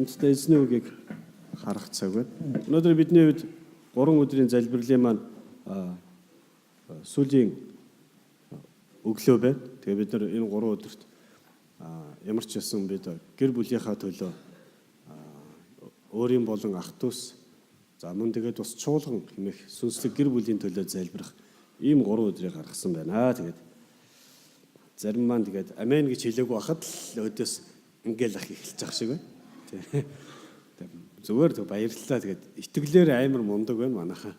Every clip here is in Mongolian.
Хамтдаа эзний үгийг харах цаг байна. Өнөөдөр бидний хувьд 3 өдрийн залбирлын маань сүүлийн өглөө байна. Тэгээ бид нар энэ 3 өдөрт ямар ч байсан бид гэр бүлийнхаа төлөө өөрийн болон ах дүүс за мөн тэгээд бас чуулган хэмээх сүнслэг гэр бүлийн төлөө залбирах ийм 3 өдрийг гаргасан байна. Тэгээд зарим маань тэгээд амен гэж хэлээгүй байхад л өөдөөс ингээл ах эхэлж байгаа шиг байна. Зүгээр тэг баярлалаа. Тэгээд итгэлээр амар мундаг байна манайхаа.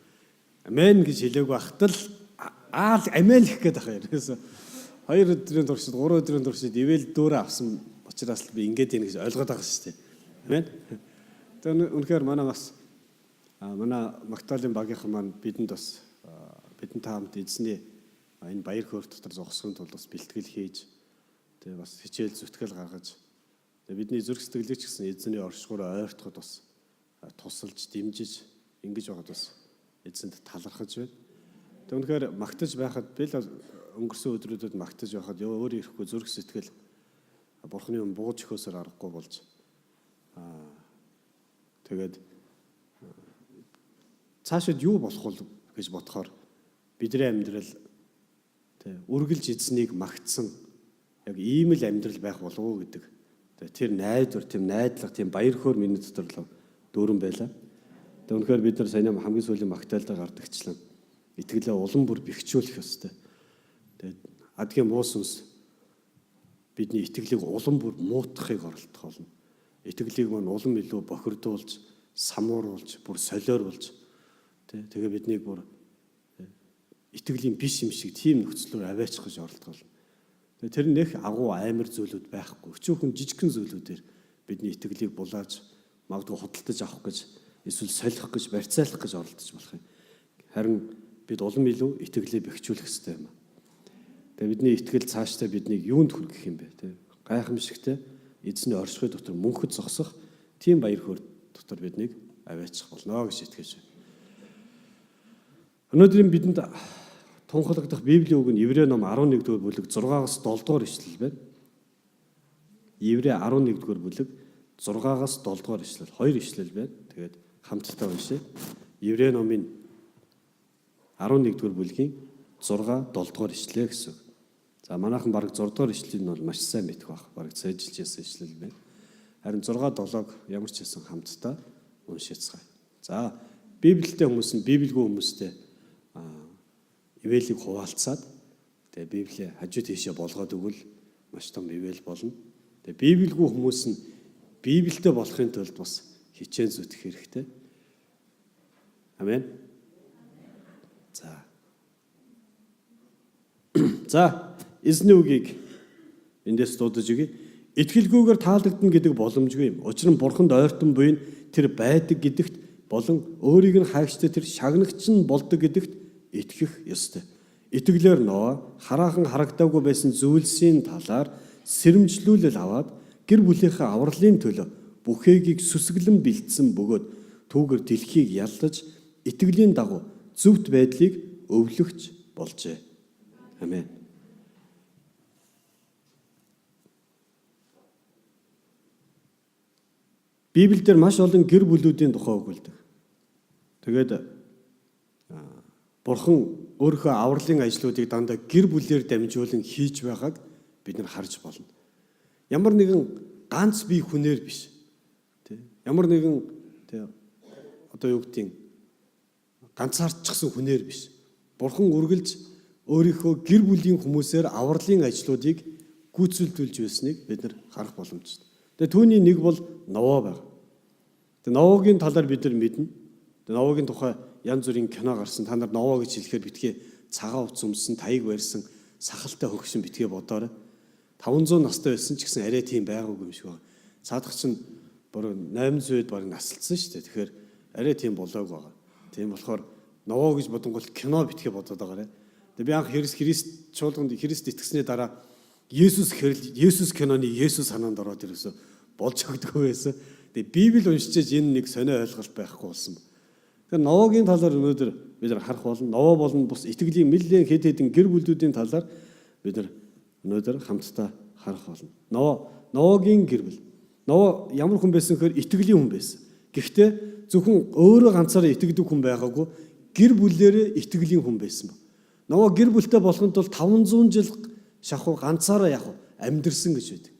Амен гэж хэлээгүй байхад л аал амен гэх гээд байгаа юм. Ерөөсө 2 өдрийн туршид 3 өдрийн туршид ивэл дөөрэ авсан учраас л би ингээд ийн гэж ойлгоод байгаа шүү дээ. Амен. Тэгээд үнэхээр манай бас манай Магдалины багийнхан маань бидэнд бас бидэнтэй хамт эзний энэ баяр хөөр дотор зогсохын тулд бас бэлтгэл хийж тэгээ бас хичээл зүтгэл гаргаж тэгээ бидний зүрх сэтгэлийг ч гэсэн эзний оршихуураа ойртоход бас тусалж дэмжиж ингэж байгаад бас эзэнд талархаж байна. Тэгээ үнэхээр магтаж байхад би л өнгөрсөн өдрүүдэд магтаж байхад ёо өөр ирэхгүй зүрх сэтгэл бурхны юм бууж өхөөсөр аргагүй болж тэгээд цаашид юу болох вэ гэж бодохоор бидний амьдрал тэ үргэлж эзнийг магтсан яг ийм л амьдрал байх болов уу гэдэг тэр найдвар, тийм найдлага, тийм баяр хөөр миний дотор л дүүрэн байлаа. Тэгээ үнэхээр бид нар саяны хамгийн сүүлийн магтаалдаа гардагчлан итгэлээ улам бүр бэхжүүлэх ёстой. Тэгээд адгийн муу сүнс бидний итгэлийг улам бүр муутгахыг оролдох болно. Итгэлийг маань улам илүү бохирдуулж, самууруулж, бүр солиоруулж тэгээ биднийг бүр итгэлийн биш юм шиг тийм нөхцлөөр аваачих гэж оролдох болно. Тэгээ тэр нэх агуу амар зүйлүүд байхгүй. Өчүүхэн жижигхэн зүйлүүдээр бидний итгэлийг булааж магадгүй худалдаж авах гэж эсвэл солих гэж барьцаалах гэж оролдож болох юм. Харин бид улам илүү итгэлээ бэхжүүлэх ёстой юм. Тэгээ бидний итгэл цаашдаа биднийг юунд хүргэх юм бэ? Тэ гайхамшигтай эзний оршихуй дотор мөнхөд зогсох тийм баяр хөөр дотор биднийг аваачих болно гэж итгэж байна. Өнөөдрийн бидэнд тунхаглагдах Библийн үг нь Еврей ном 11-р бүлэг 6-аас 7-р ишлэл байна. Еврей 11-р бүлэг 6-аас 7-р ишлэл. Хоёр ишлэл байна. Тэгээд хамтдаа уншъя. Еврей номын 11-р бүлгийн 6 7-р ишлээ гэсэн. За манайхан бараг 6-р ишлэл нь бол маш сайн мэдэх байх. Бараг цээжилж ясан ишлэл байна. Харин 6 7-г ямар ч байсан хамтдаа уншицгаая. За Библиэтэй хүмүүс нь Библигүй хүмүүстэй ивэлийг хуваалцаад тэгээ Библийг хажуу тийшээ болгоод өгвөл маш том ивэл болно. Тэгээ Библигүй хүмүүс нь Библиэтэй болохын тулд бас хичээн зүтгэх хэрэгтэй. Амен. За. За, эзний үгийг эндээс дуудаж өгье. Итгэлгүйгээр таалагдана гэдэг боломжгүй юм. Учир нь бурханд ойртон буйн тэр байдаг гэдэгт болон өөрийг нь хайгчтай тэр шагнагч нь болдог гэдэгт итгэх ёстой. Итгэлээр Ноа хараахан харагдаагүй байсан зүйлсийн талаар сэрэмжлүүлэл аваад гэр бүлийнхээ авралын төлөө бүхээгийг сүсгэлэн бэлдсэн бөгөөд түүгээр дэлхийг яллаж итгэлийн дагуу зөвхт байдлыг өвлөгч болжээ. Амен. Библиэлд маш олон гэр бүлүүдийн тухай өгүүлдэг. Тэгээд Бурхан өөрийнхөө авралын ажлуудыг дандаа гэр бүлээр дамжуулан хийж байгааг бид нар харж болно. Ямар нэгэн ганц бие хүнээр биш. Тэ? Ямар нэгэн тэ одоо юу гэдгийг ганцаардчихсан хүнээр биш. Бурхан үргэлж өөрийнхөө гэр бүлийн хүмүүсээр авралын ажлуудыг гүйцэлдүүлж байсныг бид нар харах боломжтой. Тэгээ түүний нэг бол Ново байна. Тэгээ Новогийн талаар бид нар мэднэ. Тэгээ Новогийн тухай янз бүрийн кино гарсан. Та нар Ново гэж хэлэхээр битгий цагаан хувцас өмссөн, таяг барьсан, сахалтай хөгшин битгий бодоорой. 500 настай байсан ч гэсэн арай тийм байгаагүй юм шиг байна. Цаадах чинь бүр 800-д баг насалдсан шүү дээ. Тэгэхээр арай тийм болоог байгаа. Тийм болохоор Ново гэж бодонгол кино битгий бодоод байгаарэ. Тэгээ би анх Христ чуулганд Христ итгэсний дараа Есүс хэрэл Есүс киноны Есүс санаанд ороод ирсэн болж өгдөггүй байсан. Тэгээ Библи уншиж энэ нэг сонио ойлголт байхгүй болсон. Тэгэхээр Новогийн талаар өнөөдөр бид нар харах болно. Ново болон бус итгэлийн нэлээд хэд хэдэн гэр бүлүүдийн талаар бид нар өнөөдөр хамтдаа харах болно. Новогийн гэр бүл. Ноа ямар хүн байсан гэхээр итгэлийн хүн байсан. Гэхдээ зөвхөн өөрөө ганцаараа итгэдэг хүн байгаагүй, гэр бүлээрээ итгэлийн хүн байсан ба. Ноа гэр бүлтэй болохын тулд 500 жил шахуу ганцаараа яг амьдэрсэн гэж байдаг.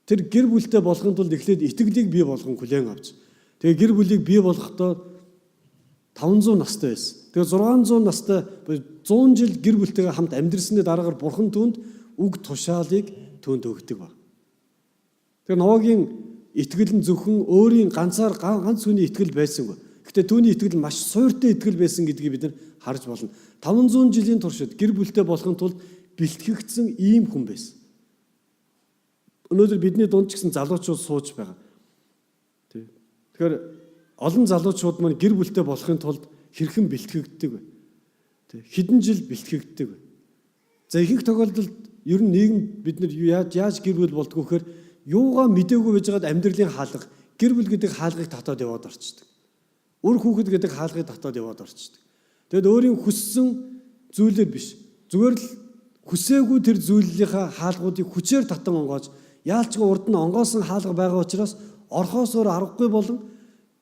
Тэр гэр бүлтэй болохын тулд эхлээд итгэлийг бий болгон хүлээн авч. Тэгээ гэр бүлийг бий болгохдоо 500 настай байсан. Тэгээ 600 настай 100 жил гэр бүлтэйгээ хамт амьдэрсний дараагаар Бурхан түүнд үг тушаалыг түүнд өгдөг ба. Тэгээ Ноагийн итгэл нь зөвхөн өөрийн ганцаар ганц хүний итгэл байсангүй. Гэхдээ түүний итгэл маш суйртай итгэл байсан гэдгийг бид нар харж болно. 500 жилийн туршид гэр бүлтэй болохын тулд бэлтгэгдсэн ийм хүн байсан. Өнөөдөр бидний дунд ч гэсэн залуучууд сууж байгаа. Тий. Тэгэхээр олон залуучууд маань гэр бүлтэй болохын тулд хэрхэн бэлтгэгддэг вэ? Тий. Хэдэн жил бэлтгэгддэг вэ? За, ихэнх тохиолдолд ер нь нийгэм бид нар яаж гэр бүл болдгоо гэхээр юугаа мдээгүй байжгаад амьдралын хаалга, гэр бүл гэдэг хаалгыг татаад яваад орчдөг. Үр хүүхэд гэдэг хаалгыг татаад яваад орчдөг. Тэгэд өөрийн хүссэн зүйлээр биш. Зүгээр л хүсээгүй тэр зүйлийнхаа хаалгуудыг хүчээр татан онгоож, яалчгүй урд нь онгоосон хаалга байгаа учраас орхоос өөр аргагүй болон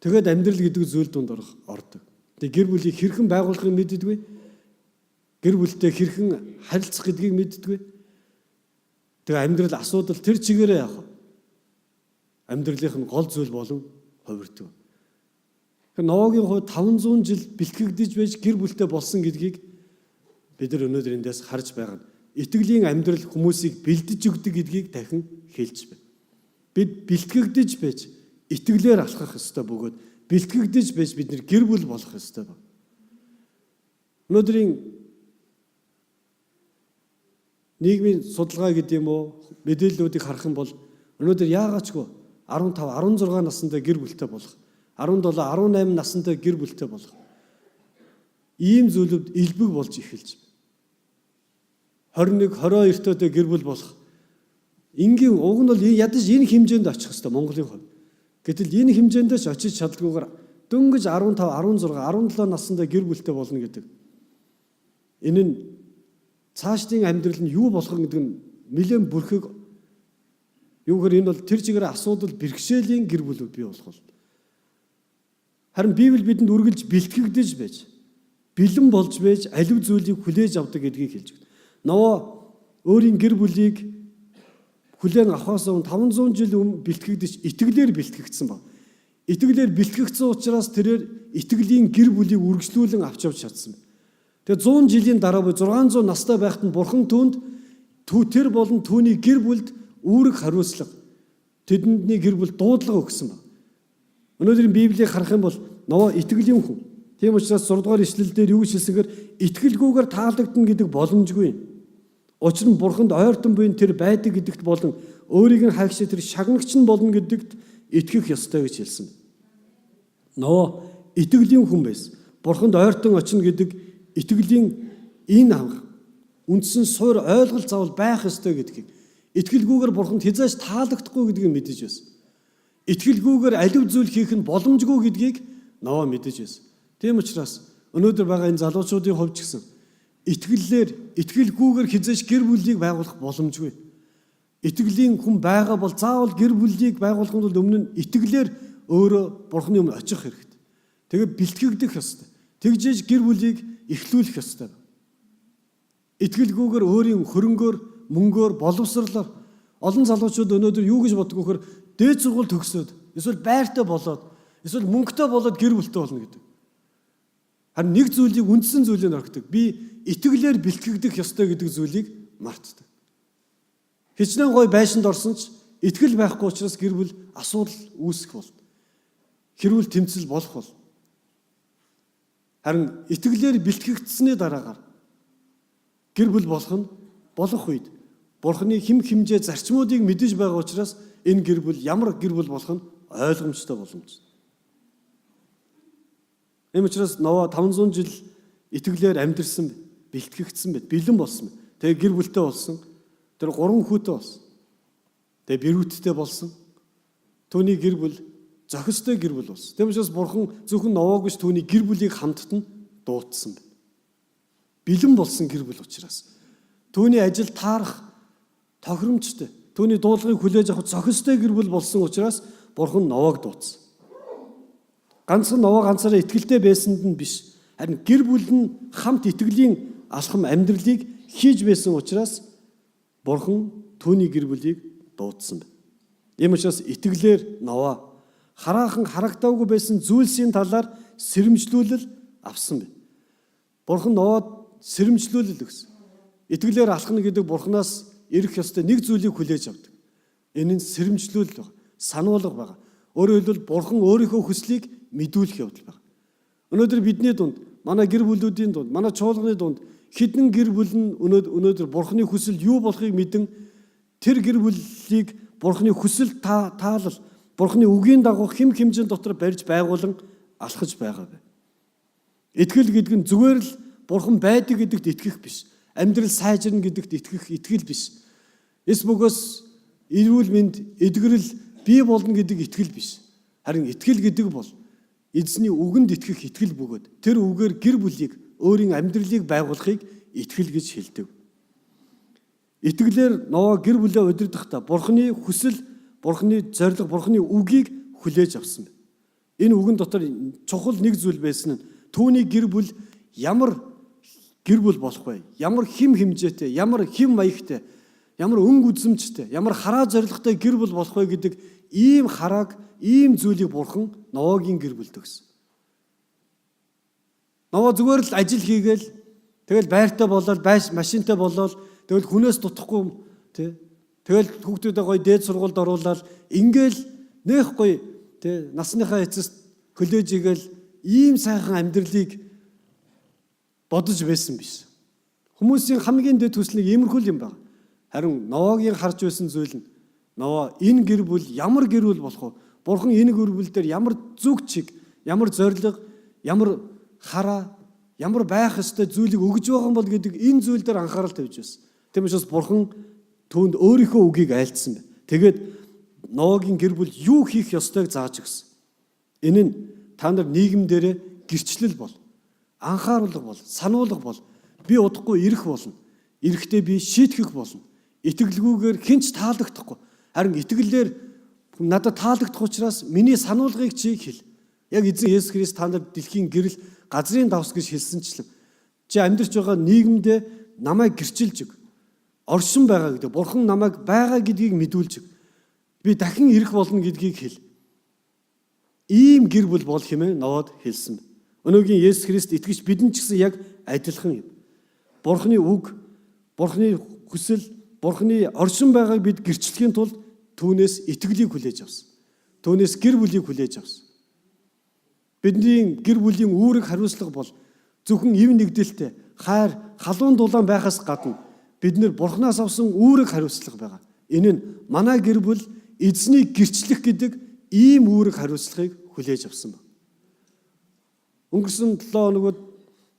тэгээд амьдрал гэдэг зүйл дунд орох ордог. Тэгээд гэр бүлийг хэрхэн байгуулахыг мэддэггүй. Гэр бүлтэй хэрхэн харилцах гэдгийг мэддэггүй. Тэгээ амьдрал асуудал тэр чигээрээ явах. Амьдралынх нь гол зүйл болон хувирдаг. Тэгэхээр Ноагийн хувьд 500 жил бэлтгэгдэж байж гэр бүлтэй болсон гэдгийг бид нар өнөөдөр эндээс харж байгаа. Итгэлийн амьдрал хүмүүсийг бэлдэж өгдөг гэдгийг дахин хэлж байна. Бид бэлтгэгдэж байж итгэлээр алхах ёстой бөгөөд бэлтгэгдэж байж бид нар гэр бүл болох ёстой байна. Өнөөдрийн нийгмийн судалгаа гэдэг юм уу, мэдээллүүдийг харах юм бол өнөөдөр яагаачгүй 15, 16 насндаа гэр бүлтэй болох, 17, 18 насндаа гэр бүлтэй болох ийм зүйлүүд элбэг болж эхэлж байна. 21, 22 төөдөө гэр бүл болох. Энгийн уг нь бол ядаж энэ хэмжээнд очих хэвээр Монголын хувьд. Гэтэл энэ хэмжээндээ ч очиж чаддгүйгээр дөнгөж 15, 16, 17 насндаа гэр бүлтэй болно гэдэг. Энэ нь цаашдын амьдрал нь юу болох гэдэг нь нэлээд бүрхэг. Юу гэхээр энэ бол тэр чигээр асуудал бэрхшээлийн гэр бүлүүд бий болох бол. Харин Библи бидэнд үргэлж бэлтгэгдэж байж, бэлэн болж байж аливаа зүйлийг хүлээж авдаг гэдгийг хэлж байна. Ноа өөрийн гэр бүлийг хүлээн авахаас өмнө 500 жил өмнө бэлтгэгдэж, итгэлээр бэлтгэгдсэн баг. Итгэлээр бэлтгэгдсэн учраас тэрээр итгэлийн гэр бүлийг үргэлжлүүлэн авч явж чадсан. Тэгээ 100 жилийн дараа буюу 600 настай байхад нь Бурхан түүнд, тэр болон түүний гэр бүлд үүрэг хариуцлага, тэдэндний гэр бүл дуудлага өгсөн баг. Өнөөдрийн Библийг харах юм бол Ноа итгэлийн хүн. Тийм учраас 6 дугаар ишлэл дээр юу гэж хэлсэнгээр итгэлгүйгээр таалагдана гэдэг боломжгүй. Учир нь Бурханд ойртон буйн тэр байдаг гэдэгт болон өөрийг нь хайгч тэр шагнагч нь болно гэдэгт итгэх ёстой гэж хэлсэн. Ноа итгэлийн хүн байсан. Бурханд ойртон очино гэдэг итгэлийн энэ анх үндсэн суурь ойлголт заавал байх ёстой гэдгийг, итгэлгүйгээр Бурханд хэзээ ч таалагдахгүй гэдгийг мэдэж байсан. Итгэлгүйгээр аливаа зүйл хийх нь боломжгүй гэдгийг Ноа мэдэж байсан. Тийм учраас өнөөдөр байгаа энэ залуучуудын хувьд ч гэсэн итгэллээр, итгэлгүйгээр хэзээ ч гэр бүлийг байгуулах боломжгүй. Итгэлийн хүн байгаа бол заавал гэр бүлийг байгуулахын тулд өмнө нь итгэлээр өөрөө Бурхны өмнө очих хэрэгтэй. Тэгээд бэлтгэгдэх ёстой. Тэгжээж гэр бүлийг эхлүүлэх ёстой. Итгэлгүйгээр өөрийн хөрөнгөөр, мөнгөөр, боловсрлоор олон залуучууд өнөөдөр юу гэж боддог вэ гэхээр дээд сургууль төгсөөд, эсвэл байртай болоод, эсвэл мөнгөтэй болоод гэр бүлтэй болно гэдэг. Харин нэг зүйлийг, үндсэн зүйлийг орхидог. Би итгэлээр бэлтгэгдэх ёстой гэдэг зүйлийг мартдаг. Хичнээн гоё байшинд орсон ч итгэл байхгүй учраас гэр бүл асуудал үүсэх бол. Хэрүүл тэмцэл болох бол. Харин итгэлээр бэлтгэгдсэний дараагаар гэр бүл болох нь болох үед Бурхны хэм хэмжээ зарчмуудыг мэдэж байгаа учраас энэ гэр бүл ямар гэр бүл болох нь ойлгомжтой боломж. Энэ учраас Ноа 500 жил итгэлээр амьдэрсэн, бэлтгэгдсэн байт, бэлэн болсон. Тэгээ гэр бүлтэй болсон. Тэр гурван хүүтэй болсон. Тэгээ бэрүүттэй болсон. Түүний гэр бүл зохистой гэр бүл болсон. Тийм учраас Бурхан зөвхөн Ноаг биш, түүний гэр бүлийг хамтд нь дуудсан байна. Бэлэн болсон гэр бүл учраас түүний ажил таарах тохиромжтой. Түүний дуудлагыг хүлээж авах зохистой гэр бүл болсон учраас Бурхан Новог дуудсан. Ганцхан Ново ганцаараа итгэлтэй байсанд нь биш. Харин гэр бүл нь хамт итгэлийн алхам амьдралыг хийж байсан учраас Бурхан түүний гэр бүлийг дуудсан байна. Ийм учраас итгэлээр Ново хараахан харагдаагүй байсан зүйлсийн талаар сэрэмжлүүлэл авсан байна. Бурхан Новод сэрэмжлүүлэл өгсөн. Итгэлээр алхна гэдэг Бурханаас ирэх ёстой нэг зүйлийг хүлээж авдаг. Энэ нь сэрэмжлүүлэл байна. Сануулга байгаа. Өөрөөр хэлбэл Бурхан өөрийнхөө хүслийг мэдүүлэх явдал байна. Өнөөдөр бидний дунд, манай гэр бүлүүдийн дунд, манай чуулганы дунд хэдэн гэр бүл нь өнөөдөр Бурханы хүсэл юу болохыг мэдэн тэр гэр бүлийг Бурханы хүсэл таалал, Бурханы үгийн дагуу хэм хэмжээнд дотор барьж байгуулан алхаж байгаа вэ? Итгэл гэдэг нь зүгээр л Бурхан байдаг гэдэгт итгэх биш. Амьдрал сайжирна гэдэгт итгэх итгэл биш. Эс бөгөөс эрүүл мэнд, эдгэрэл бий болно гэдэг итгэл биш. Харин итгэл гэдэг бол эзний үгэнд итгэх итгэл бөгөөд тэр үгээр гэр бүлийг, өөрийн амьдралыг байгуулахыг итгэл гэж хэлдэг. Итгэлээр Ноа гэр бүлээ удирдахдаа Бурханы хүсэл, Бурханы зорилго, Бурханы үгийг хүлээж авсан байна. Энэ үгэн дотор чухал нэг зүйл байсан нь түүний гэр бүл ямар гэр бүл болох вэ? Ямар хэм хэмжээтэй, ямар хэм маягтай, ямар өнгө үзэмжтэй, ямар хараа зорилготой гэр бүл болох вэ гэдэг ийм харааг, ийм зүйлийг Бурхан Ноагийн гэр бүлд өгсөн. Ноа зүгээр л ажил хийгээл тэгэл байртай болоод, байш машинтай болоод, тэгэл хүнээс дутахгүй тий. Тэгэл хүүхдүүдээ гоё дээд сургуульд оруулаад ингээл нэх гоё тий насныхаа эцэст коллеж игээл ийм сайхан амьдралыг бодож байсан биш. Хүмүүсийн хамгийн дэд хүсэл нэг иймэрхүү юм байна. Харин Ноагийн харж байсан зүйл нь Ноа энэ гэр бүл ямар гэр бүл болох вэ? Бурхан энэ гэр бүл дээр ямар зүг чиг, ямар зорилго, ямар хараа, ямар байх ёстой зүйлийг өгж байгаа юм бол гэдэг энэ зүйл дээр анхаарал тавьж байсан. Тийм учраас Бурхан түүнд өөрийнхөө үгийг айлтсан байна. Тэгээд Ноагийн гэр бүл юу хийх ёстойг зааж өгсөн. Энэ нь та нар нийгэм дээрээ гэрчлэл бол, анхааруулга бол, сануулга бол. Би удахгүй ирэх болно. Ирэхдээ би шийтгэх болно. Итгэлгүйгээр хэн ч таалагдахгүй. Харин итгэлээр надад таалагдах учраас миний сануулгыг чи хэл. Яг эзэн Есүс Христ та нарт дэлхийн гэрэл, газрын давс гэж хэлсэнчлэн чи амьдарч байгаа нийгэмдээ намайг гэрчилж өг. Оршин байгаа гэдэг, Бурхан намайг байгаа гэдгийг мэдүүлж өг. Би дахин ирэх болно гэдгийг хэл. Ийм гэр бүл бол хэмээн Ноад хэлсэн. Өнөөгийн Есүс Христ итгэж бидэн ч гэсэн яг адилхан юм. Бурханы үг, Бурханы хүсэл, Бурханы оршин байгааг бид гэрчлэхийн тулд түүнээс итгэлийг хүлээж авсан. Түүнээс гэр бүлийг хүлээж авсан. Бидний гэр бүлийн үүрэг хариуцлага бол зөвхөн ив нэгдэлтэй, хайр, халуун дулаан байхаас гадна бид нэр Бурханаас авсан үүрэг хариуцлага байгаа. Энэ нь манай гэр бүл эзнийг гэрчлэх гэдэг ийм үүрэг хариуцлагыг хүлээж авсан байна. Өнгөрсөн 7 хоногуд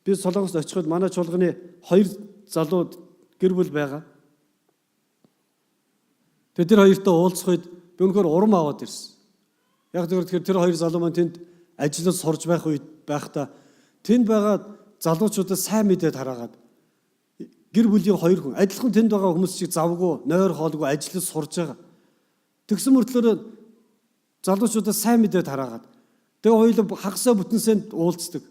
би Солонгост очиход манай чуулганы 2 залуу гэр бүл байгаа. Тэгээд тэр хоёртой уулзах үед би үнэхээр урам аваад ирсэн. Яг тэгэхээр тэр хоёр залуу маань тэнд ажиллаж сурж байх үед байхдаа тэнд байгаа залуучуудад сайн мэдээ тараагаад гэр бүлийн хоёр хүн адилхан тэнд байгаа хүмүүс шиг завгүй, нойр хоолгүй ажиллаж сурж байгаа. Тэгсэн мөртлөөрөө залуучуудад сайн мэдээ тараагаад тэгээ хоёулаа хагасаа бүтэнсэнд уулздаг.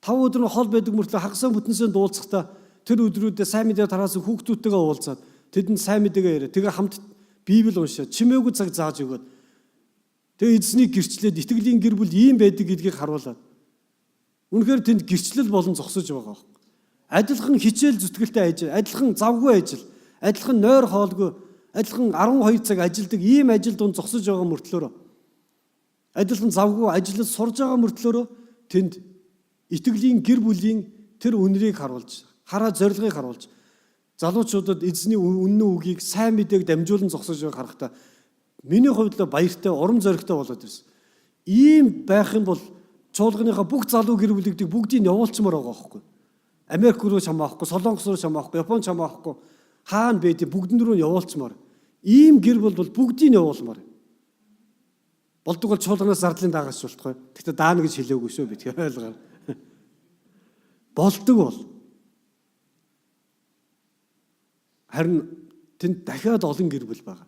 5 өдөр нь хол байдаг мөртлөө хагасаа бүтэнсэнд уулзахдаа тэр өдрүүдэд сайн мэдээ тараасан хүүхдүүдтэйгээ уулзаад тэдэнд сайн мэдээгээ яриа. Тэгээ хамт Библи уншаад чимээгүй цаг зааж өгөөд тэгээ эзнийг гэрчлээд итгэлийн гэр бүл ийм байдаг гэдгийг харуулад үнэхээр тэнд гэрчлэл болон зогсож байгаа байхгүй. Адилхан хичээл зүтгэлтэй ажил, адилхан завгүй ажил, адилхан нойр хоолгүй, адилхан 12 цаг ажилдаг ийм ажил дунд зогсож байгаа мөртлөөрөө адилхан завгүй ажиллаж сурж байгаа мөртлөөрөө тэнд итгэлийн гэр бүлийн тэр үнэрийг харуулж, хараа зорилгыг харуулж залуучуудад эзний үнэн үгийг сайн мэдээг дамжуулан зогсож байгааг харахтаа миний хувьд л баяртай, урам зоригтой болоод ирсэн. Ийм байх юм бол чуулганыхаа бүх залуу гэр бүлүүдийг бүгдийг нь явуулчмаар байгаа байхгүй. Америк руу ч хамаахгүй, Солонгос руу ч хамаахгүй, Япон ч хамаахгүй, хаана байдгийг бүгдэн рүү явуулчмаар. Ийм гэр бүл бол бүгдийг нь явуулмаар. Болдог бол чуулганаас зардлын даагаас болтгой. Гэхдээ даана гэж хэлээгүй шүү би тэгэхээр ойлгоо. Болдог бол харин Тэнд дахиад олон гэр бүл байгаа.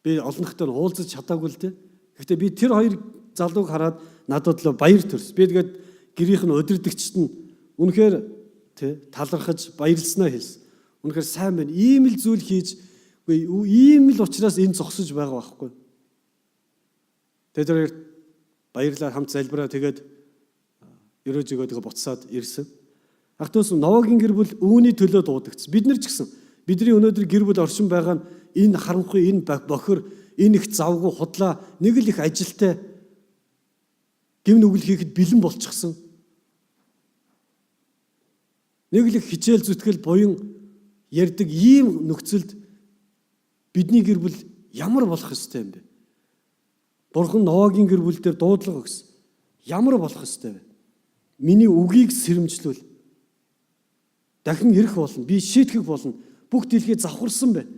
Би олонхтой уулзаж чадаагүй л дээ. Гэхдээ би тэр хоёр залууг хараад надад л баяр төрс. Би тэгээд гэрийнх нь удирдагчд нь үнэхээр тэ талархаж баярлснаа хэлсэн. Үнэхээр сайн байна. Ийм л зүйл хийж үгүй ийм л учраас энэ зогсож байгаа байхгүй. Тэгээд тэр баярлаа хамт залбираа тэгээд ерөөж өгөөдгөө буцаад ирсэн. Ах дүүс Новагийн гэр бүл үүний төлөө дуудагдсан. Бид нар ч гэсэн бидний өнөөдөр гэр бүл оршин байгаа нь энэ харанхуй, энэ бохир, энэ их завгүй худлаа нэг л их ажилтай гим нүгэл хийхэд бэлэн болчихсон. Нэг л их хичээл зүтгэл буян ярьдаг ийм нөхцөлд бидний гэр бүл ямар болох ёстой юм бэ? Бурхан Новагийн гэр бүл дээр дуудлага өгсөн. Ямар болох ёстой вэ? Миний үгийг сэрэмжлүүл. Дахин ирэх болно. Би шийтгэх болно. Бүх дэлхий завхарсан байна.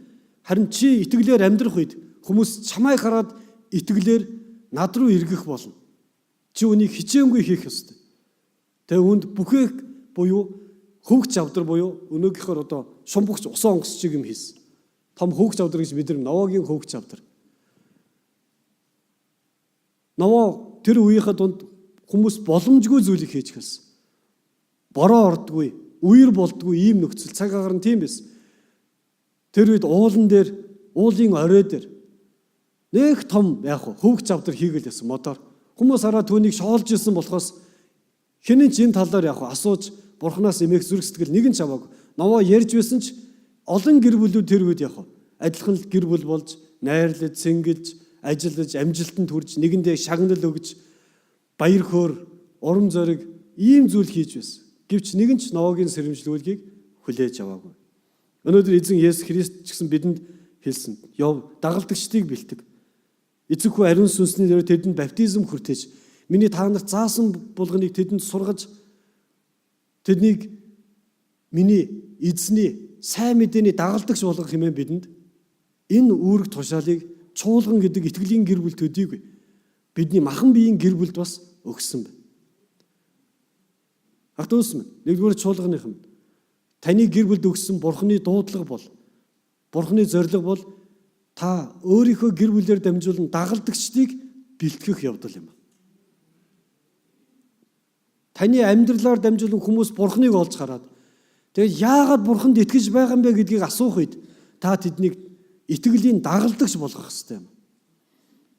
Харин чи итгэлээр амьдрах үед хүмүүс чамайг хараад итгэлээр над руу эргэх болно. Чи үнийг хичээнгүй хийх ёстой. Тэгээ үүнд бүхээ буюу хөвгч авдар буюу өнөөгийнхөр одоо шумбагч усан онгоц чиг юм хийсэн. Том хөвгч авдар гэж бид нар Новагийн хөвгч авдар. Ново тэр үеийнхээ дунд хүмүүс боломжгүй зүйлийг хийж эхэлсэн. Бороо ордгүй, үер болдгүй ийм нөхцөл цаг агаар нь тийм байсан. Тэр үед уулан дээр, уулын орой дээр нэг том яг хөвгч авдар хийгээл байсан модоор. Хүмүүс хараа түүнийг шоолж исэн болохоос хинэн ч энэ талаар яг асууж бурхнаас эмээх зүрх сэтгэл нэг нь ч аваагүй. Новоо ярьж байсан ч олон гэр бүлүүд тэр үед яг адилхан л гэр бүл болж найрлаж, цэнгэлж, ажиллаж, амжилтанд хүрж, нэгэндээ шагнал өгж, баяр хөөр, урам зориг ийм зүйл хийж байсан. Гэвч нэгэн ч Новогийн сэрэмжлүүлгийг хүлээж аваагүй. Өнөөдөр эзэн Есүс Христ ч гэсэн бидэнд хэлсэн. Яв дагалдагчдыг бэлтгэв. Эцэг хүү ариун сүнсний нэрээр тэдэнд баптизм хүртээж миний та нарт заасан булганыг тэдэнд сургаж тэднийг миний эзний сайн мэдээний дагалдагч болгох хэмээн бидэнд энэ үүрэг тушаалыг чуулган гэдэг итгэлийн гэр бүл төдийгүй бидний махан биеийн гэр бүлд бас өгсөн байна. Ах дүүс минь, нэгдүгээр чуулганых нь таны гэр бүлд өгсөн бурхны дуудлага бол бурхны зорилго бол та өөрийнхөө гэр бүлээр дамжуулан дагалдагчдыг бэлтгэх явдал юм. Таны амьдралаар дамжуулан хүмүүс бурхныг олж хараад тэгээд яагаад бурханд итгэж байгаа юм бэ гэдгийг асуух үед та тэднийг итгэлийн дагалдагч болгох ёстой юм.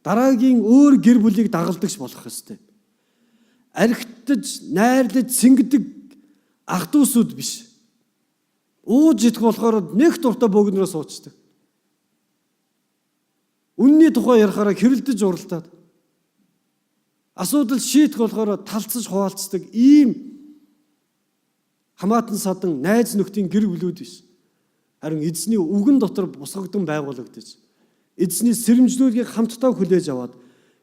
Дараагийн өөр гэр бүлийг дагалдагч болгох ёстой. Архитаж, найрлаж, цэнгдэг ах дүүсүүд биш. Ууж идэх болохоор нэг дуртай бөөгнөрөө суучдаг. Үнний тухай ярихаараа хэрэлдэж уралдаад асуудал шийдэх болохоор талцаж хуваалцдаг ийм хамаатан садан найз нөхдийн гэр бүлүүд биш. Харин эзний үгэн дотор бусгагдан байгуулагдаж эзний сэрэмжлүүлгийг хамтдаа хүлээж аваад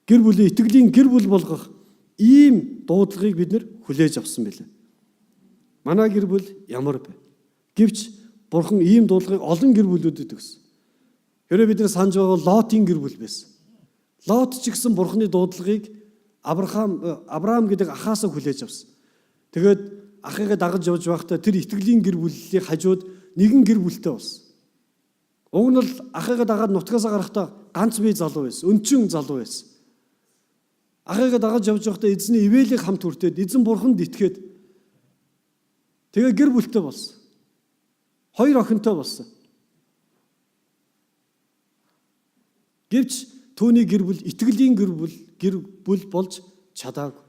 гэр бүлийн итгэлийн гэр бүл болгох ийм дуудлагыг бид нар хүлээж авсан билээ. Манай гэр бүл ямар бэ? Гэвч бурхан ийм дуудлагыг олон гэр бүлүүдэд өгсөн. Хэрвээ бид нар санаж байгаа Лотын гэр бүл байсан. Лот ч гэсэн бурханы дуудлагыг Авраам гэдэг ахаасаа хүлээж авсан. Тэгээд ахыгаа дагаж явж байхдаа тэр итгэлийн гэр бүлийн хажууд нэгэн гэр бүлтэй болсон. Уг нь бол ахыгаа дагаад нутгаасаа гарахдаа ганц бие залуу байсан. Өнчин залуу байсан. Ахыгаа дагаж явж байхдаа эзний ивэлийг хамт хүртээд эзэн бурханд итгээд тэгээ гэр бүлтэй болсон. Хоёр охинтой болсон. Гэвч түүний гэр бүл итгэлийн гэр бүл болж чадаагүй.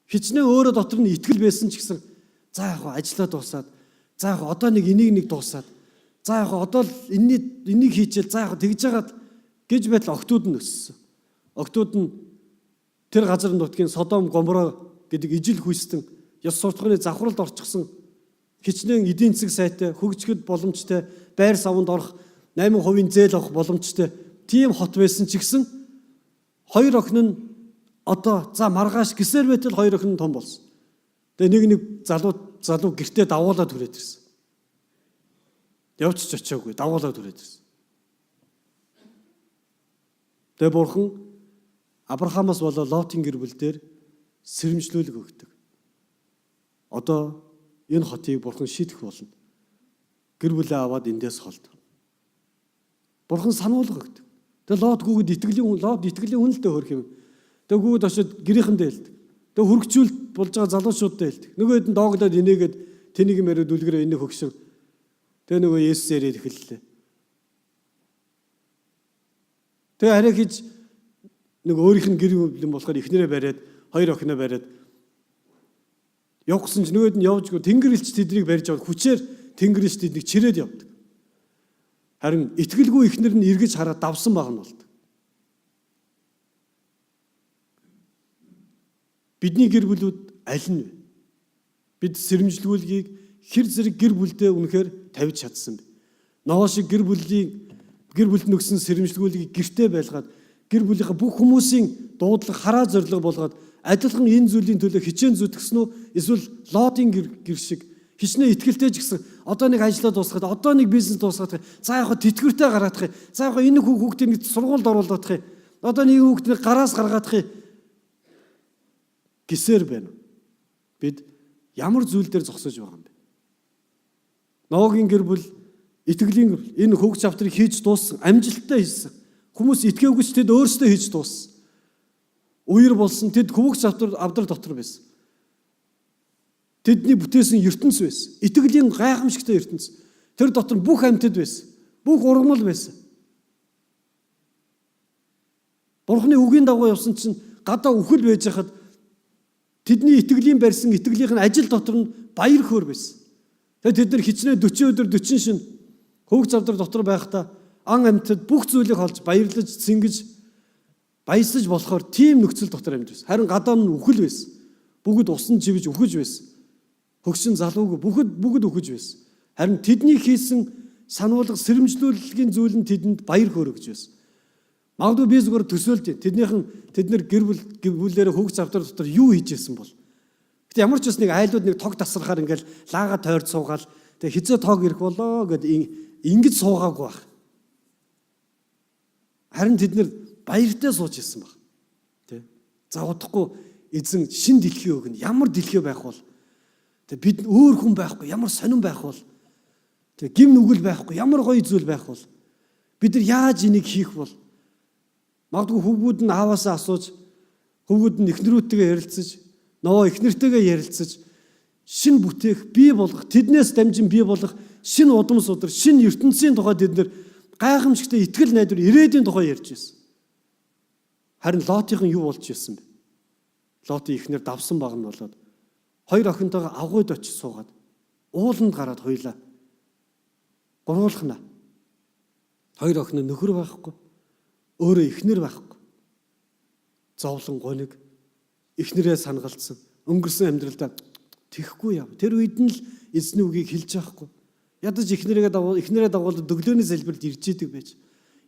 Хичнээн өөрөө дотор нь итгэл байсан ч гэсэн за яг ажиллаа дуусаад за яг одоо нэг энийг нэг дуусаад за яг одоо л энийг хийчихэл за яг тэгж жагаад гэж байтал октод нь өссөн. Октод нь тэр газар нутгийн Содом Гоморо гэдэг ижил хүйстэн ёс суртахууны завхралд орчихсон хичнээн эдийн засаг сайтай хөгжихэд боломжтой байр савнд орох 8% зээл авах боломжтой тийм хот байсан ч гэсэн хоёр охин нь одоо за маргааш гисээр байтал хоёр охин нь том болсон. Тэгээ нэг залуу гэртээ давуулаад хүрээд ирсэн. Явж ч очиагүй давуулаад хүрээд ирсэн. Тэгээ бурхан Авраамаас болоо Лотын гэр бүл дээр сэрэмжлүүлэг өгдөг. Одоо энэ хотыг бурхан шийдэх болно. Гэр бүлээ аваад эндээс холд. Бурхан сануулга өгдөг. Тэгээ Лот гүгэд итгэлийн хүн, Лот итгэлийн хүн л дээ хөрх юм. Тэгээ гүгэд очиод гэрийнхэндээ хэлдэг. Тэгээ хөргөчүүлэлт болж байгаа залуучуудтай хэлдэг. Нөгөө хэд нь дооглоод инээгээд тэнийг юм яриад үлгэрээ энэ хөгшин. Тэгээ нөгөө Есүс яриад эхэллээ. Тэгээ арай хийж нэг өөрийнх нь гэр бүл юм болохоор эхнэрээ бариад хоёр охиноо бариад явгсан ч нөгөөд нь явжгүй тэнгэр элч тэднийг барьж аваад хүчээр тэнгэр элч тэднийг чирээд явдаг. Харин итгэлгүй эхнэр нь эргэж хараад давсан баг нь болдог. Бидний гэр бүлүүд аль нь вэ? Бид сэрэмжлүүлгийг хэр зэрэг гэр бүлдээ үнэхээр тавьж чадсан бэ? Ноо шиг гэр бүлийн гэр бүлд нөгсөн сэрэмжлүүлгийг гэртээ байлгаад гэр бүлийнхаа бүх хүмүүсийн дуудлага хараа зорилго болгоод адилхан энэ зүйлийн төлөө хичээн зүтгэсэн үү? Эсвэл Лотын гэр шиг хичнээн итгэлтэй ч гэсэн одоо нэг ажлаа дуусгаад одоо нэг бизнес дуусгаад за яг тэтгэвртэй гаргаадах юм. За яг энэ хүүхдийг нэг сургуульд оруулах юм. Одоо нэг хүүхдийг гараас гаргаадах юм гисээр байна. Бид ямар зүйл дээр зогсож байгаа юм бэ? Ноагийн гэр бүл итгэлийн гэр бүл энэ хөвг чавтрыг хийж дууссан, амжилттай хийсэн. Хүмүүс итгээгүй ч тэд өөрсдөө хийж дууссан. Үер болсон тэд хөвг чавтар авдар дотор байсан. Тэдний бүтээсэн ертөнц байсан. Итгэлийн гайхамшигтай ертөнц. Тэр дотор бүх амьтад байсан. Бүх ургамал байсан. Бурхны үгийн дагуу явсан чинь гадаа үхэл байж хахад тэдний итгэлийн барьсан итгэлийнх нь ажил дотор нь баяр хөөр байсан. Тэгээд тэд нар хичнээн 40 өдөр 40 шин хөвг завдар дотор байхдаа ан амьтад бүх зүйлийг олж баярлаж цэнгэж баясаж болохоор тийм нөхцөл дотор амьд байсан. Харин гадаа нь үхэл байсан. Бүгд усан живж үхэж байсан. Хөгшин залуугүй бүгд үхэж байсан. Харин тэдний хийсэн сануулга сэрэмжлүүлгийн зүйл нь тэдэнд баяр хөөр өгч байсан. Магадгүй би зүгээр төсөөлж тэднийхэн тэд нэр гэр бүл бүлээрээ хөвг завдар дотор юу хийж исэн бол. Гэтэ ямар ч бас нэг айлууд нэг тог тасрахаар ингээл лаага тойрд суугаал тэгээ хизээ тог ирэх болоо гэд ингэж суугаагүй байх. Харин тэд нэр баяртай сууж исэн баг. Тэ. За удахгүй эзэн шин дэлхий өгнө. Ямар дэлхий байх бол? Тэ бид өөр хүн байхгүй, ямар сонин байх бол? Тэ гим нүгэл байхгүй, ямар гоё зүйл байх бол? Бид нар яаж энийг хийх бол? Магадгүй хүүгүүд нь ааваасаа асууж, хүүгүүд нь эхнэрүүдтэйгээ ярилцаж, нөө эхнэртэйгээ ярилцаж шин бүтээх, бий болгох, тэднээс дамжин бий болох шин удам судар, шин ертөнцийн тухай тэд нэр гайхамшигтай итгэл найдвар ирээдүйн тухай ярьж байсан. Харин Лотынхан юу болж ирсэн бэ? Лотын эхнэр давсан баг нь болоод хоёр охинтойгоо авгуйд очиж суугаад ууланд гараад хоёлаа гуруулхна. Хоёр охин нь нөхөр байхгүй. Өөрөө эхнэр байхгүй. Зовлон гониг эхнэрээ сангалцсан. Өнгөрсөн амьдралдаа тэхгүй яв. Тэр үед нь л эзний үгийг хэлж байхгүй. Ядаж эхнэрээ дагуул эхнэрээ дагуулад өглөөний залбиралд ирж идэг байж.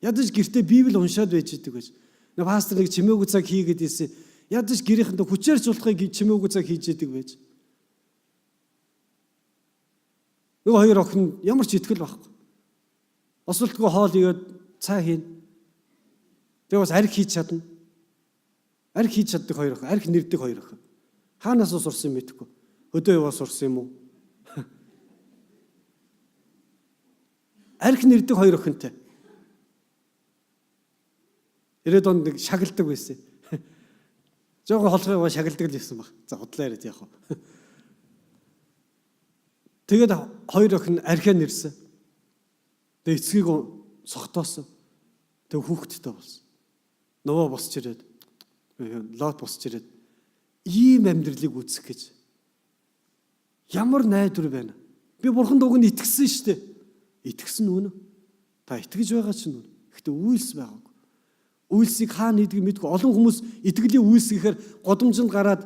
Ядаж гэртээ Библи уншаад байж идэг байж. Нэг пастор нэг чимээгүй цаг хийгээд ирсэн. Ядаж гэрийнхэндээ хүчээр ч болохыг чимээгүй цаг хийж идэг байж. Нөгөө хоёр охин ямар ч итгэл байхгүй. Осолтгүй хоол игээд цай хийн. Тэгээ бас арх хийж чадна. Арх хийж чаддаг хоёр охин, арх нэрдэг хоёр охин. Хаанаас сурсан юм мэдэхгүй. Хөдөө яваа сурсан юм уу? Арх нэрдэг хоёр охинтой. 90-ад онд нэг шагладаг байсан. Жогоо холгой яваа шагладаг л байсан баг. За худлаа яриад яах вэ? Тэгээд хоёр охин архиа нэрсэн. Тэгээд эцгийг согтоосон. Тэгээд хүүхэдтэй болсон. Нуваа босч ирээд Лот босч ирээд ийм амьдралыг үзэх гэж ямар найдвар байна. Би бурхан дууг нь итгэсэн шүү дээ. Итгэсэн үнэ. Та итгэж байгаа чинь үнэ. Гэхдээ үйлс байгаагүй. Үйлсийг хаана хийдгийг мэдгүй. Олон хүмүүс итгэлийн үйлс гэхээр годомжинд гараад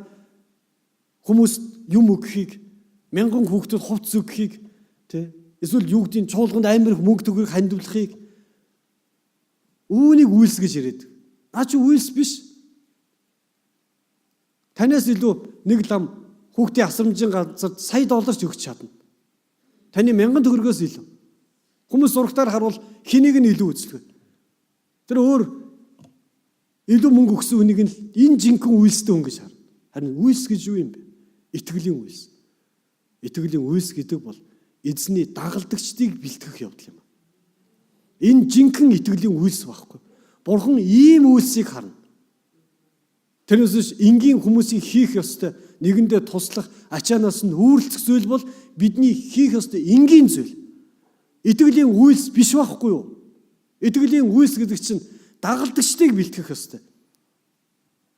хүмүүс юм өгөхийг, мянган хүүхдэд хувцс өгөхийг, тэ эсвэл юу гэдгийг чуулганд амар их мөнгө төгрөг хандивлахыг үүнийг үйлс гэж яриад. Наа чи үйлс биш. Танаас илүү нэг лам хүүхдийн асрамжийн газар сая доллар ч өгч чадна. Таны мянган төгрөгөөс илүү. Хүмүүс зурагтаар харуул хэнийг нь илүү үзлээ. Тэр өөр илүү мөнгө өгсөн хүнийг нь энэ жинхэнэ үйлстэй хүн гэж харна. Харин үйлс гэж юу юм бэ? Итгэлийн үйлс. Итгэлийн үйлс гэдэг бол эзний дагалдагчдыг бэлтгэх явдал юм. Энэ жинхэнэ итгэлийн үйлс байхгүй. Бурхан ийм үйлсийг харна. Тэрнээс биш энгийн хүмүүсийн хийх ёстой нэгэндээ туслах, ачаанаас нь үүрлцэх зүйл бол бидний хийх ёстой энгийн зүйл. Итгэлийн үйлс биш байхгүй юу? Итгэлийн үйлс гэдэг чинь дагалдагчдыг бэлтгэх ёстой.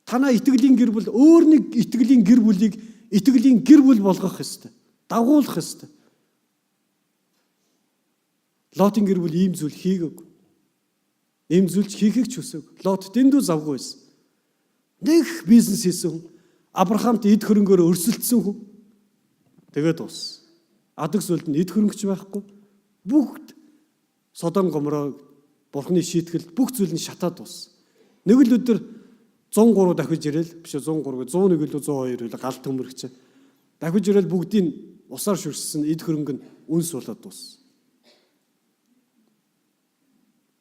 Танаа итгэлийн гэр бүл өөр нэг итгэлийн гэр бүлийг итгэлийн гэр бүл болгох ёстой. Дагуулах ёстой. Лотын гэр бүл ийм зүйл хийгээгүй. Ийм зүйлч хийхийг ч хүсээгүй. Лот дэндүү завгүй байсан. Нэг бизнес хийсэн хүн. Авраамт эд хөрөнгөөр өрсөлдсөн хүн. Тэгээд дууссан. Адаг сүлд нь эд хөрөнгөч байхгүй. Бүгд Содом Гоморо Бурхны шийтгэлд бүх зүйл нь шатаад дууссан. Нэг л өдөр 103 дахиж ирэл биш 103 101 илүү 102 илүү гал төмөрөгч. Дахиж ирэл бүгдийг усаар шүршсэн эд хөрөнгө нь үн суулаад дууссан.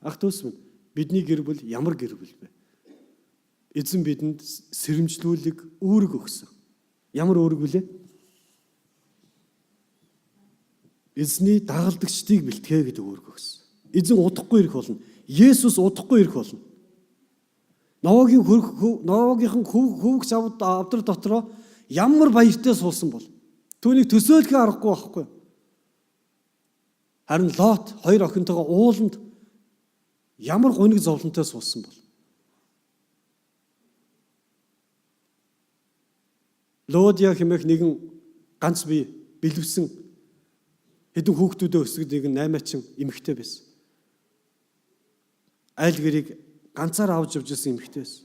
Ах дүүс минь, бидний гэр бүл ямар гэр бүл вэ? Эзэн бидэнд сэрэмжлүүлэг үүрэг өгсөн. Ямар үүрэг вүлээ? Эзний дагалдагчдыг бэлтгэ гэдэг үүрэг өгсөн. Эзэн удахгүй ирэх болно. Есүс удахгүй ирэх болно. Новагийн Новагийнхан хөвгч авдар дотроо ямар баяртай суусан бол түүнийг төсөөлөхөө аргагүй байхгүй. Харин Лот хоёр охинтойгоо ууланд ямар гуниг зовлонтой суусан бол. Лодиа хэмээх нэгэн ганц бие бэлэвсэн хэдэн хүүхдүүдээ өсгөд нэгэн наймаачин эмэгтэй байсан. Айл гэрийг ганцаар авч явж исэн эмэгтэй байсан.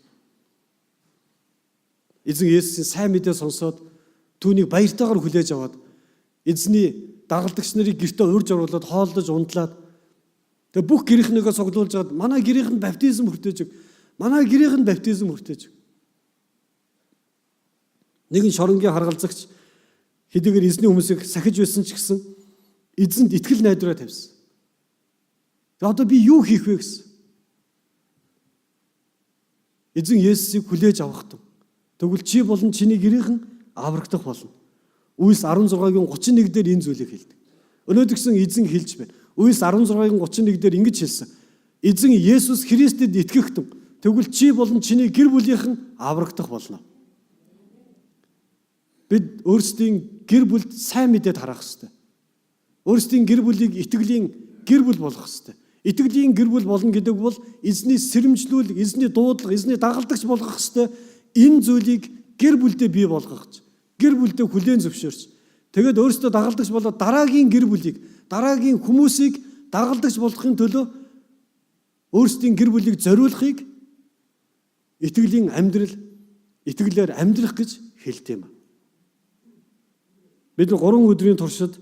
Эзэн Есүсийн сайн мэдээ сонсоод түүнийг баяртайгаар хүлээж аваад эзний дагалдагч нарыг гэртээ урьж оруулаад хооллож ундлаад тэгээ бүх гэрийнхнийгээ цуглуулж аваад манай гэрийнх нь баптизм хүртээж өг. Манай гэрийнх нь баптизм хүртээж өг. Нэгэн шоронгийн харгалзагч хэдийгээр эзний хүмүүсийг сахиж байсан ч гэсэн эзэнд итгэл найдвараа тавьсан. Тэгээ одоо би юу хийх вэ гэсэн. Эзэн Есүсийг хүлээж авах тун. Тэгвэл чи болон чиний гэрийнхэн аврагдах болно. Үйлс 16-гийн 31 дээр энэ зүйлийг хэлдэг. Өнөөдөр гисэн эзэн хэлж байна. Үйлс 16-гийн 31 дээр ингэж хэлсэн. Эзэн Есүс Христэд итгэх тун. Тэгвэл чи болон чиний гэр бүлийнхэн аврагдах болно. Бид өөрсдийн гэр бүлд сайн мэдээд харах ёстой. Өөрсдийн гэр бүлийг итгэлийн гэр бүл болгох ёстой. Итгэлийн гэр бүл болно гэдэг бол эзний сэрэмжлүүлэг, эзний дуудлага, эзний дагалдагч болгох ёстой. Энэ зүйлийг гэр бүлдээ бий болгох, гэр бүлдээ хүлээн зөвшөөрч, тэгээд өөрсдөө дагалдагч болоод дараагийн гэр бүлийг, дараагийн хүмүүсийг дагалдагч болгохын төлөө өөрсдийн гэр бүлийг зориулахыг итгэлийн амьдрал, итгэлээр амьдрах гэж хэлдэг юм. Бид 3 өдрийн туршид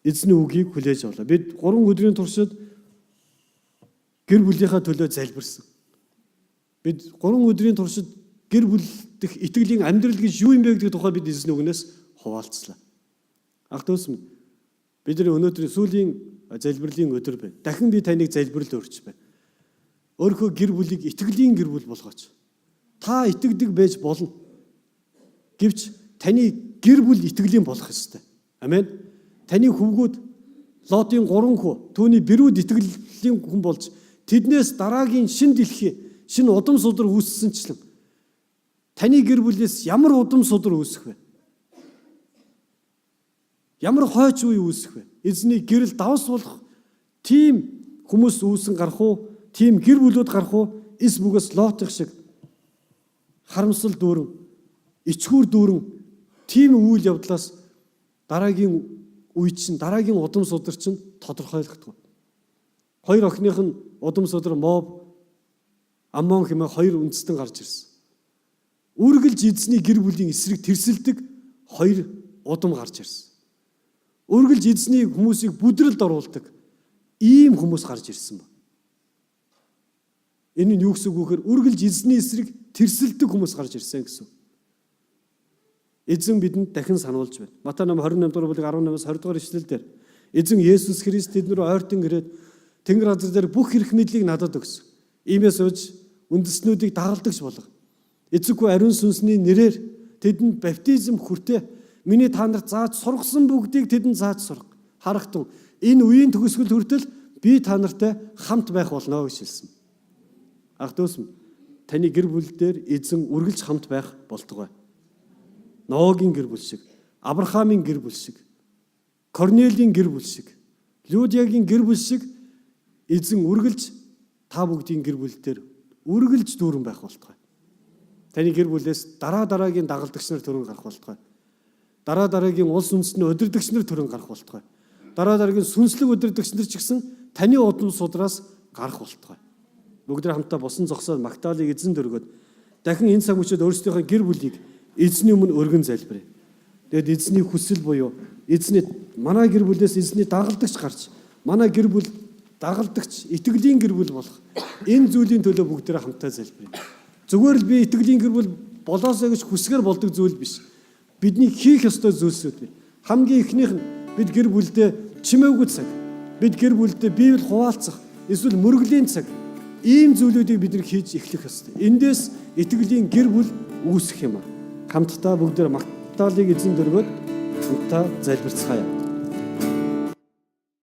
эзний үгийг хүлээж авлаа. Бид 3 өдрийн туршид гэр бүлийнхаа төлөө залбирсан. Бид 3 өдрийн туршид гэр бүл дэх итгэлийн амьдрал гэж юу юм бэ гэдэг тухай бид эзний үгнээс хуваалцлаа. Ах дүүс минь, бидний өнөөдрийн сүүлийн залбирлын өдөр байна. Дахин би таныг залбирал өрч байна. Өөрийнхөө гэр бүлийг итгэлийн гэр бүл болгооч. Та итгэдэг байж болно. Гэвч таны гэр бүл итгэлийн болох ёстой. Амен. Таны хөвгүүд Лотын 3 хүү түүний бэрүүд итгэлийн хүн болж тэднээс дараагийн шин дэлхий, шин удам судар үүссэнчлэн таны гэр бүлээс ямар удам судар үүсэх вэ? Ямар хойч үе үүсэх вэ? Эзний гэрэл давс болох тийм хүмүүс үүсэн гарах уу? Тийм гэр бүлүүд гарах уу? Эс бүгээс Лотых шиг харамсал дүүрэн, ичхүүр дүүрэн тийм үйл явдлаас дараагийн үе чинь, дараагийн удам судар чинь тодорхойлогддог. Хоёр охиных нь удам судар Моб, Аммон хэмээх хоёр үндэстэн гарч ирсэн. Үргэлж эзний гэр бүлийн эсрэг тэрсэлдэг хоёр удам гарч ирсэн. Үргэлж эзний хүмүүсийг бүдрэлд оруулдаг ийм хүмүүс гарч ирсэн ба. Энэ нь юу гэсэн үг вэ гэхээр үргэлж эзний эсрэг тэрсэлдэг хүмүүс гарч ирсэн гэсэн. Эзэн бидэнд дахин сануулж байна. Матай 8 28 дугаар бүлэг 18-аас 20 дугаар эшлэлдэр эзэн Есүс Христ тэднэр ойртон ирээд Тэнгэр газар дээр бүх эрх мэдлийг надад өгсөн. Иймээс ууж үндэстнүүдийг дагалдагч болго. Эцэггүй ариун сүнсний нэрээр тэдэнд баптизм хүртээ. Миний та нарт зааж сургасан бүгдийг тэдэнд зааж сурга. Харахтун энэ үеийн төгсгөл хүртэл би та нартай хамт байх болно гэж хэлсэн. Ах дүүс минь, таны гэр бүл дээр эзэн үргэлж хамт байх болтугай. Ноагийн гэр бүл шиг, Авраамийн гэр бүл шиг, Корнелийн гэр бүл шиг, Людиагийн гэр бүл шиг эзэн үргэлж та бүгдийн гэр бүл дээр үргэлж дүүрэн байх болтугай. Таны гэр бүлээс дараа дараагийн дагалдагч нар төрөн гарах болтугай. Дараа дараагийн улс үндэстний удирдагч нар төрөн гарах болтугай. Дараа дараагийн сүнслэг удирдагч нар ч гэсэн таны удам судраас гарах болтугай. Бүгд хамтдаа босон зогсоод магтаалыг эзэн дөргөөд дахин энэ цаг мөчид өөрсдийнхөө гэр бүлийг эзний өмнө өргөн залбирая. Тэгэд эзний хүсэл буюу эзний манай гэр бүлээс эзний дагалдагч гарч манай гэр бүл дагалдагч итгэлийн гэр бүл болох энэ зүйлийн төлөө бүгдээрээ хамтдаа залбирая. Зүгээр л би итгэлийн гэр бүл болоосоо гэж хүсгээр болдог зүйл биш. Бидний хийх ёстой зүйлсүүд бий. Хамгийн эхнийх нь бид гэр бүлдээ чимээгүй цаг, бид гэр бүлдээ бие хуваалцах, эсвэл мөргөлийн цаг ийм зүйлүүдийг бид нар хийж эхлэх ёстой. Эндээс итгэлийн гэр бүл үүсэх юм аа. Хамтдаа бүгдээр магтаалыг эзэн дөргөөд хамтдаа залбирцгаая.